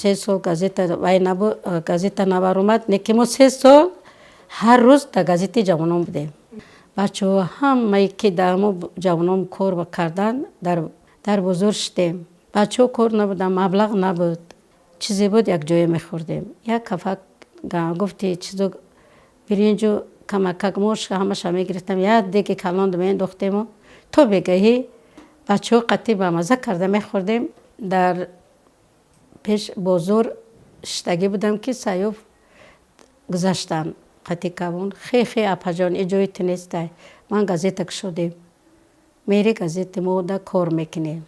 3 сол газета вай набуд, газета набаромад, не ки мо 3 сол ҳар рӯз дар газетаи ҷавонон будем. Бачаҳо ҳамае ки дар мо ҷавонон кор кардан, дар бозор шудем. Бачаҳо кор набуданд, маблағ набуд, чизе буд, якҷоя мехӯрдем. Як кафак гуфти чизо, биринҷу камакак мош, ҳамаша мегирифтам, як деги калон меандохтему то бегаҳӣ бачаҳо қатъи ба маза карда мехӯрдем. Дар пеш бозор шиштагӣ будам, ки Саёф гузаштанд қатъи кавон. Хе, хе, апаҷон, и ҷои ту нестай, ман газета кушодем, мери газети мо да кор мекунем.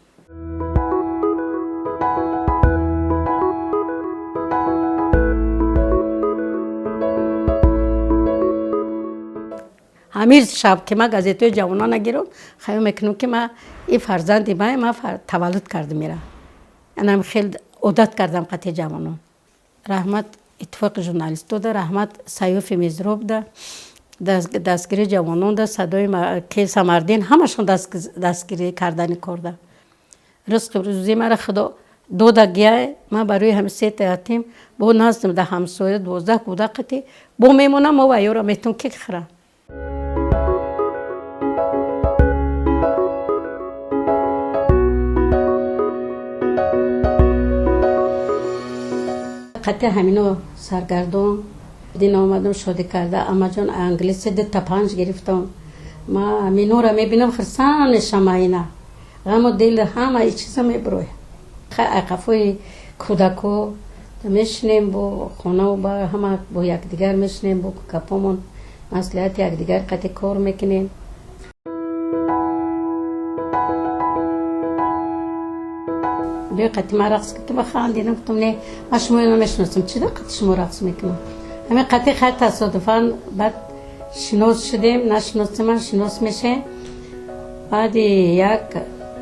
Ҳамин шаб ки ман газетаи ҷавонона гирам, хаёл мекунам, ки ман и фарзанди ман, ман таваллуд кардам ира. Анам хел одат кардам қатъи ҷавонон. Раҳмат Иттифоқи журналистода, раҳмат Саёфи Мизробда, дастгирии ҷавононда, садои ки Самардин, ҳамашон дастгирӣ кардани корда. Ризқи рӯзии мара Худо дода гияй. Ман барои ҳами сета ятим бо наздим да ҳамсоя 12 кӯдак қатӣ бо мемонам, мо ваёра метун ки хӯрам. Қатъи ҳамино саргардон дин омадам, шодӣ карда, амаҷон, англиси 2 та 5 гирифтам. Ма ҳаминора мебинам, хирсан мешам, ина ғаму дил ҳама чиза мебирояд. Қафои кӯдако мешинем, бо хонау ба ҳама бо якдигар мешинем, бо гапомон маслиҳати якдигар қатъи кор мекунем. Биё қатъи ман рақс кунем. Ба хандидам, гуфтам: «Не, ман шуморо намешиносам, чида қатъи шумо рақс мекунам?» Ҳамин қатъи хай тасодуфан баъд шинос шудем. Нашиносем, ман шинос мешем. Баъди як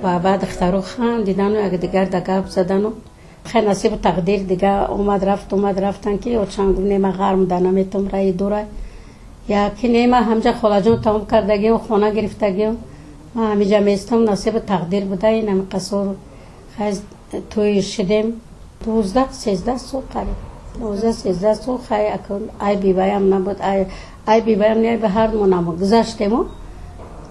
ба духтаро хандидану якдигар да гап задану, хай, насибу тақдир дига омад рафт, омад рафтан, ки очам гуфт: «Не, ман ғарм да наметом, раи дура яки не, ман ҳамҷа холаҷон тамом кардагиам, хона гирифтагиам, ман ҳамиҷа местам». Насибу тақдир буда, ин ҳами қасор хай тӯй шидем. 12-13 сол, қариб 12-13 сол. Хай, айби ваям набуд, айби ваям не, айби ҳардмо набуд. Гузаштему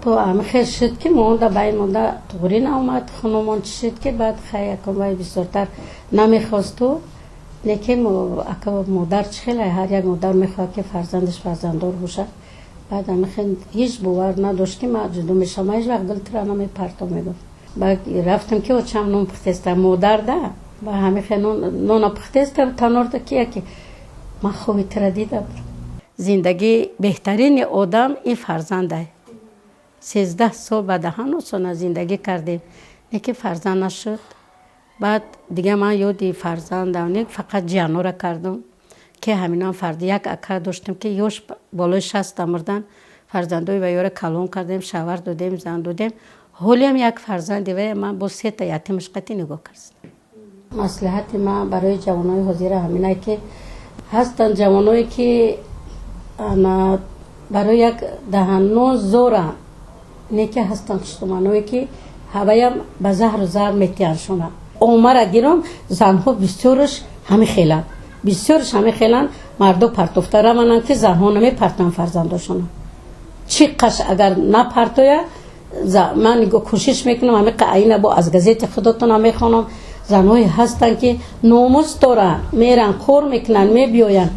то ҳами хел шуд, ки монда байн монда туғрӣ наомад, хунумон чӣ шуд, ки баъд хай акун вай бисёртар намехосту. Лекин ака модар чӣ хеле, ҳар як модар мехоҳад, ки фарзандаш фарзанддор бошад. Баъд ҳами хел ҳеҷ бовар надошт, ки ман ҷудо мешавам. «Ман ҳеҷ вақт дил тура намепартом», мегуфт. Баъд рафтам, ки очам нон пухтеста, модар да ба ҳами хел нона пухтеста танорда, ки яке ман хоби тура дида будам. Зиндагӣ беҳтарини одам ин фарзандай. 13 сол ба даҳан осона зиндагӣ кардем, лекин фарзанд нашуд. Баъд дига ман ёди фарзандам не, фақат ҷиянора кардам, ки ҳаминам фард. Як ака доштем, ки ёш болои 60 мурдан. Фарзандои ваёра калон кардем, шавҳар додем, зан додем. Ҳолиам як фарзанди вая ман бо сета ятимаш қатӣ нигоҳ кардам. Маслиҳати ман барои ҷавонои ҳозира ҳаминае, ки ҳастанд ҷавоное, ки барои як даҳаннон зоранд, не ки ҳастанд хусуманое, ки ҳаваям ба заҳру зар метиҳандшона. Омара гиром, занҳо бисёрш ҳами хеланд, бисёрш ҳами хеланд. Мардо партофта равананд, ки занҳо намепартоянд фарзандошона. Чӣ қаш агар напартоя, ман кӯшиш мекунам ҳами аина бо аз газети худотона мехонам. Занҳое ҳастанд, ки номус доранд, меранд, кор мекунанд, мебиёянд.